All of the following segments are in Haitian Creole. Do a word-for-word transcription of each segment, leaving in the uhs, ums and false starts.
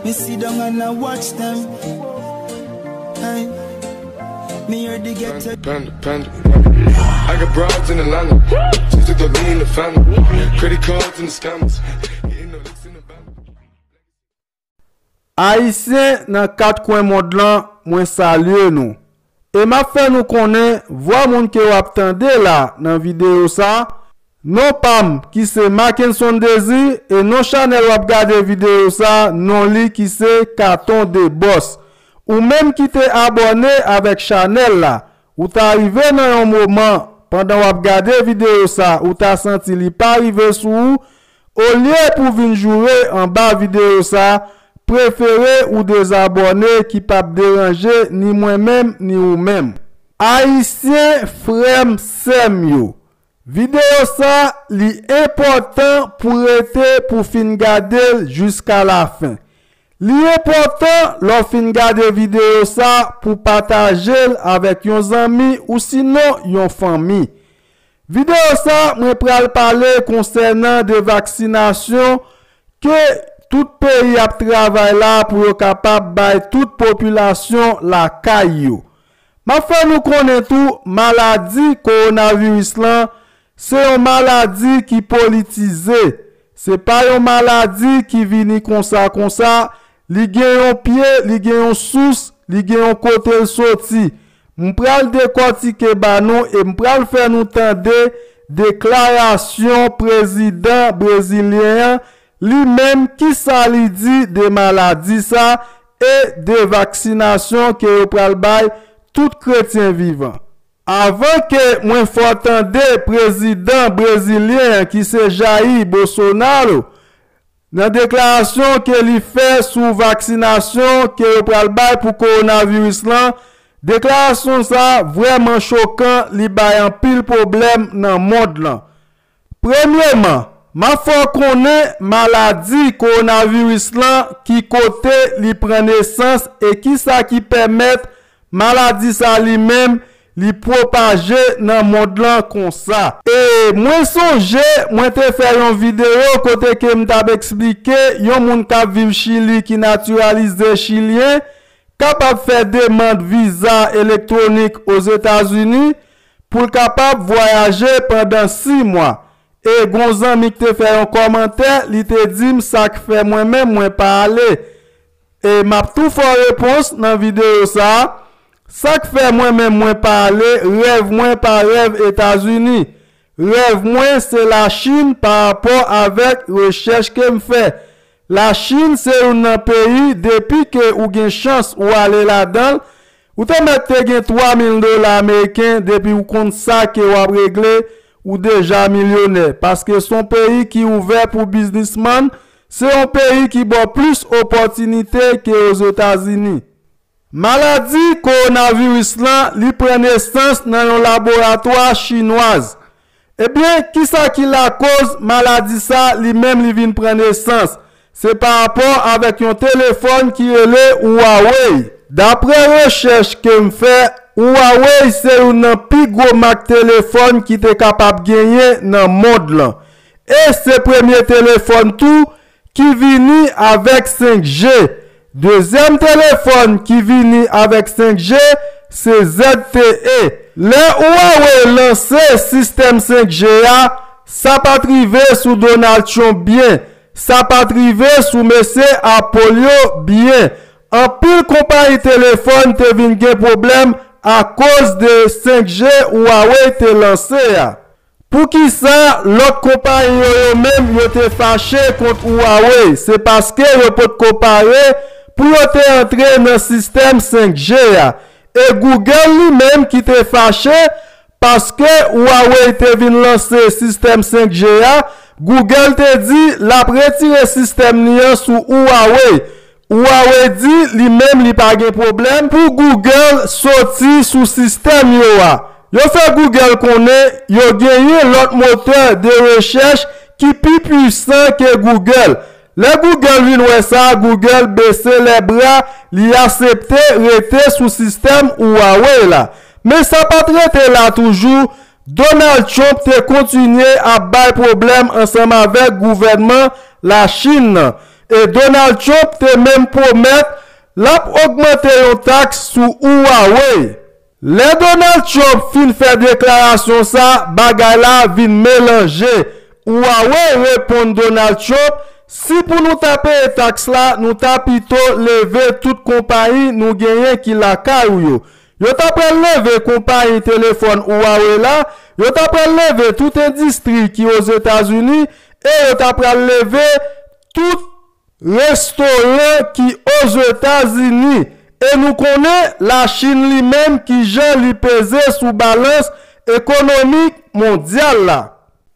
Me sit down and I watch them. Hey, me hear the ghetto. Panda, panda, panda. I got broads in Atlanta. Just took the lean in the family. Credit cards and the scammers. Getting no licks in the van. Ayisyen nan kat kwen mond lan, mwen salye nou. E m ap fè nou konnen vwa moun ke w ap tande la nan videyo sa, non pa m ki se Mackenson Désir, e non chanèl w ap gade videyo sa, non li ki se Katon de Bòs. Ou menm ki te abòne avèk chanèl la, ou ta rive nan yon moman, pandan w ap gade videyo sa, ou ta santi li pa rive sou ou, olye pou vin joure anba videyo sa, prefere ou dezabòne ki p ap deranje ni mwen menm ni ou menm. Ayisyen, frè m, sè m yo, videyo sa, li enpòtan pou rete pou fin gade l jiska lafen. Li enpòtan lè w fin gade videyo sa pou pataje l avèk yon zanmi ou sinon yon fanmi. Videyo sa, mwen pral pale konsènan de vaksinasyon ke tout peyi ap travay la pou yo kapab bay tout popilasyon lakay yo. M ap fè nou konnen tou, maladi kowonaviris lan, se yon maladi ki politize. Se pa yon maladi ki vini konsa konsa, li gen yon pye, li gen yon sous, li gen yon kote l soti. M pral dekòtike ba nou e m pral fè nou tande deklarasyon prezidan brezilyen an, li menm, kisa li di de maladi sa e de vaksinasyon ke yo pral bay tout kretyen vivan. Avan ke mwen fè w tande prezidan brezilyen an ki se Jair Bolsonaro, nan deklarasyon ke li fè sou vaksinasyon ke yo pral bay pou kowonaviris lan, deklarasyon sa vrèman chokan, li bay anpil pwoblèm nan mond lan. Premyeman, m ap fè w konnen maladi kowonaviris lan, ki kote li pran nesans e kisa ki pèmèt maladi sa li menm li pwopaje nan mond lan konsa. E mwen sonje, mwen te fè yon videyo kote ke m t ap eksplike yon moun k ap viv Chili ki natiralize chilyen kapab fè demann viza elektwonik Ozetazini pou l kapab vwayaje pandan sis mwa. E gon zanmi ki te fè yon kòmantè, li te di m sa k fè mwen menm mwen pa ale. E m ap tou fè w repons nan videyo sa a. Sa k fè mwen menm mwen pa ale, rèv mwen pa rèv Etazini. Rèv mwen se Lachin pa rapò avèk rechèch ke m fè. Lachin se youn nan peyi, depi ke ou gen chans ou ale ladan l, ou te mèt te gen twa mil dola ameriken, depi ou konn sa ke w ap regle, ou deja milyonè. Paske se yon peyi ki ouvè pou biznismann, se yon peyi ki ba w plis opòtinite ke Ozetazini. Maladi kowonaviris lan, li pran nesans nan yon laboratwa chinwaz. Ebyen, kisa ki lakoz maladi sa, li menm, li vin pran nesans? Se pa rapò avèk yon telefòn ki rele Huawei. Daprè rechèch ke m fè, Huawei se youn nan pi gwo mak telefòn ki te kapab genyen nan mond lan. E se premye telefòn tou ki vini avèk senk G. Dezyèm telefòn ki vini avèk senk G, se Z T E. Lè Huawei lanse sistèm senk G a, sa pa t rive sou Donald Trump byen, sa pa t rive sou mesye Apple yo byen. Anpil konpayi telefòn te vin gen pwoblèm akoz de senk G Huawei te lanse a. Poukisa lòt konpayi yo, yo menm, yo te fache kont Huawei? Se paske yo potko pare pou yo te antre nan sistèm senk G a. E Google li menm ki te fache paske Huawei te vin lanse sistèm senk G a, Google te di l ap retire sistèm li an sou Huawei. Huawei di li menm li pa gen pwoblèm pou Google soti sou sistèm yo a. Yo fè Google konnen yo genyen lòt motè de rechèch ki pi pwisan ke Google. Lè Google vin wè sa, Google bese lèbra, li aksepte rete sou sistèm Huawei la. Men sa pa t rete la toujou, Donald Trump te kontinye ap bay pwoblèm ansanm avèk gouvènman Lachin nan. E Donald Trump te menm pwomèt l ap ogmante yon taks sou Huawei. Lè Donald Trump fin fè deklarasyon sa, bagay la vin melanje. Huawei reponn Donald Trump, si pou nou ta peye taks la, nou ta pito leve tout konpayi nou genyen ki lakay ou yo. Yo ta pral leve konpayi telefòn Huawei la, yo ta pral leve tout endistri ki Ozetazini, e yo ta pral leve tout restoran ki Ozetazini. E nou konnen Lachin li menm kijan li peze sou balans ekonomik mondyal la.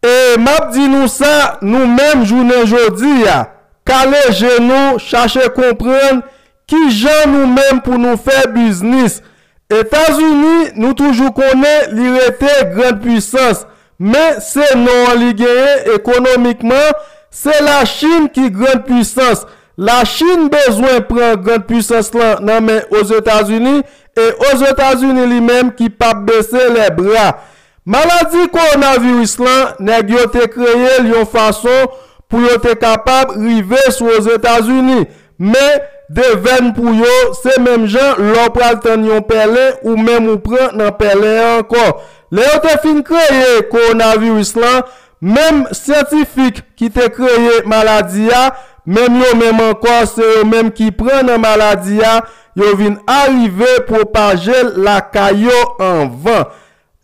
E m ap di nou sa, nou menm jounen jodi a, kale je nou, chache konprann kijan nou menm pou nou fè biznis. Etazini, nou toujou konnen li rete grann pwisans, men se non an li genyen ekonomikman, se Lachin ki grann pwisans. Lachin bezwen pran grann pwisans lan nan men Ozetazini, e Ozetazini li menm ki p ap bese lè bra. Maladi kowonaviris lan, nèg yo te kreye l yon fason pou yo te kapab rive sou Ozetazini. Men, devèn pou yo, se menm jan lè w pral tann yon pèlen ou menm ou pran nan pèlen an ankò. Lè yo te fin kreye kowonaviris lan, menm syantifik ki te kreye maladi a, menm yo menm ankò, se yo menm ki pran nan maladi a, yo vin arive pwopaje l lakay yo anvan.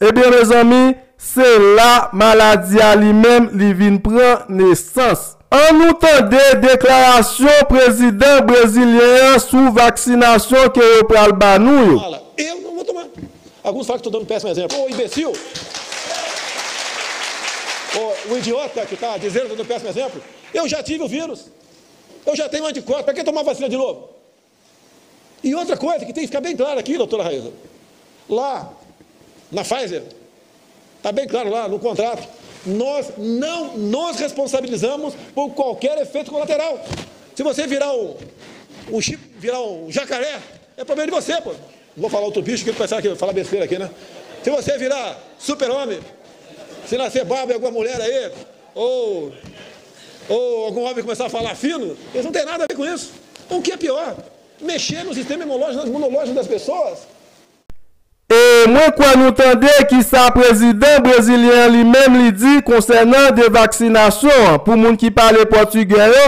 Ebyen, mezanmi, se la maladi a li menm li vin pran nesans. Ann nou tande deklarasyon prezidan brezilyen an sou vaksinasyon ke yo pral ba nou yo. Fala, eu não vou tomar. Alguns falam que estou dando péssimo exemplo. Ô, imbecil! Ô, o idiota que está dizendo que eu estou dando péssimo exemplo. Eu já tive o vírus. Eu já tenho anticorpos. Para que tomar vacina de novo? E outra coisa que tem que ficar bem claro aqui, doutora Raíssa, lá na Pfizer, está bem claro lá no contrato, nós não nos responsabilizamos por qualquer efeito colateral. Se você virar um, um chip, virar um jacaré, é problema de você, pô. Não vou falar outro bicho que ele pensar que eu falar besteira aqui, né? Se você virar super-homem, se nascer barba em alguma mulher aí, ou, ou algum homem começar a falar fino, eles não têm nada a ver com isso. O que é pior, mexer no sistema imunológico, imunológico das pessoas. E mwen kwè nou tande kisa prezidan brezilyen an li menm li di konsènan de vaksinasyon an. Pou moun ki pale pòtigè yo,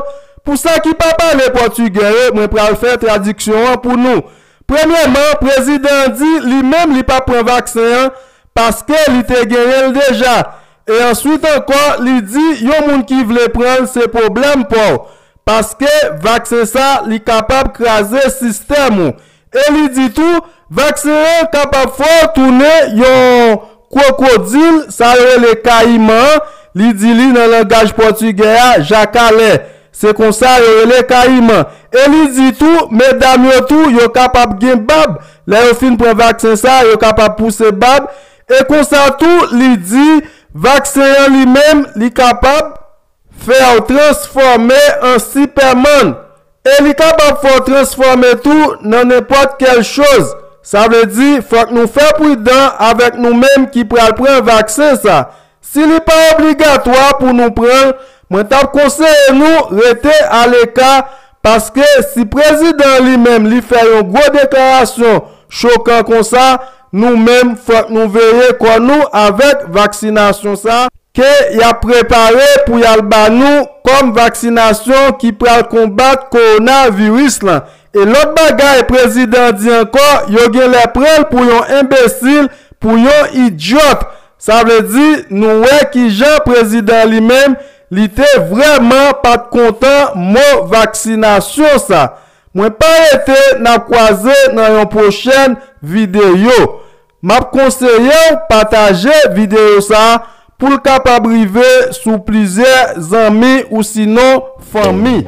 pou sa ki pa pale pòtigè yo, mwen pral fè tradiksyon an pou nou. Premyèman, prezidan an di li menm li p ap pran vaksen an paske li te genyen l deja. E answit ankò, li di yon moun ki vle pran l se pwoblèm pa w, paske vaksen sa li kapab kraze sistèm ou. E li di tou, vaksen an kapab fè w tounen yon kwokodil, sa yo rele kayiman an, li di li nan langaj pòtigè a, jakalè. Se konsa yo rele kayiman. E li di tou, medam yo tou, yo kapab gen bab. Lè yo fin pran vaksen sa, yo kapab pouse bab. E konsa tou, li di, vaksen an li menm, li kapab fè w transfòme an sipèman. E li kapab fè w transfòme tou nan nenpòt kèl choz. Sa vle di, fòk nou fè pridan avèk nou menm ki pral pran vaksen sa. Si li pa obligatwa pou nou pran l, mwen t ap konseye nou rete aleka, paske si prezidan an li menm li fè yon gwo deklarasyon chokan konsa, nou menm fòk nou veye kò nou avèk vaksinasyon sa ke y ap prepare pou y al ba nou kòm vaksinasyon ki pral konbat kowonaviris lan. E lòt bagay prezidan an di ankò, yo genlè pran l pou yon enbesil, pou yon idyòt. Sa vle di, nou wè kijan prezidan an li menm, li te vrèman pa t kontan mo vaksinasyon sa. Mwen pa rete, n ap kwaze nan yon pwochèn videyo. M ap konseye w pataje videyo sa a pou l kapab rive sou plizyè zanmi ou sinon fanmi.